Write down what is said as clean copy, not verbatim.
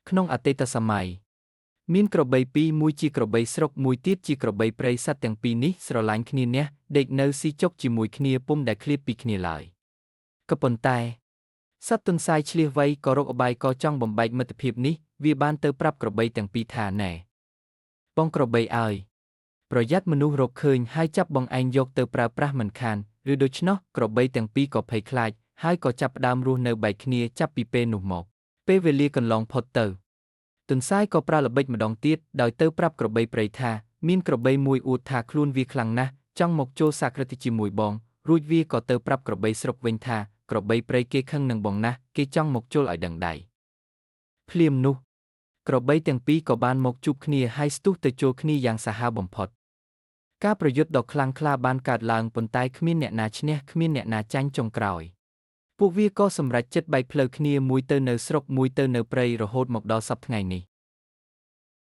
ក្នុងអតីតសម័យមានក្របីពីរមួយជាក្របីស្រុកមួយទៀតជាក្របីព្រៃសត្វទាំងពីរនេះស្រឡាញ់គ្នាណាស់ដេកនៅស៊ីចុកជាមួយគ្នាពុំដែលឃ្លាតពីគ្នាឡើយក៏ប៉ុន្តែសត្វទន្សាយឈ្លាសវៃក៏រកឧបាយកចង់បំបែកមិត្តភាពនេះវាបានទៅប្រាប់ក្របីទាំងពីរថាណែបងក្របីអើយប្រយ័ត្នមនុស្សរកឃើញហើយចាប់បងឯងយកទៅប្រើប្រាស់មិនខានឬដូច្នោះក្របីទាំងពីរក៏ភ័យខ្លាចហើយក៏ចាប់ផ្ដើមរស់នៅបែកគ្នាចាប់ពីពេលនោះមកពេលវេលាកន្លងផុតទៅទន្សាយក៏ប្រើល្បិចម្ដងទៀតដោយទៅប្រាប់ក្របីព្រៃថាមានក្របីមួយអួតថាខ្លួនវាខ្លាំងណាស់ចង់មកចូលសាក្រិតជាមួយបងរួចវាក៏ទៅប្រាប់ក្របីស្រុកវិញថាក្របីព្រៃគេខឹងនឹងបងណាស់គេចង់មកជល់ឲ្យដឹងដៃភ្លាមនោះក្របីទាំងពីរក៏បានមកជួបគ្នាហើយស្ទុះទៅជល់គ្នាយ៉ាងសាហាវបំផុតការប្រយុទ្ធដ៏ខ្លាំងក្លាបានកើតឡើងប៉ុន្តែគ្មានអ្នកណាឈ្នះគ្មានអ្នកណាចាញ់ចុងក្រោយពួកវាក៏សម្រេចចិត្តបែកផ្លូវគ្នាមួយទៅនៅស្រុកមួយទៅនៅព្រៃរហូតមកដល់សព្វថ្ងៃនេះ។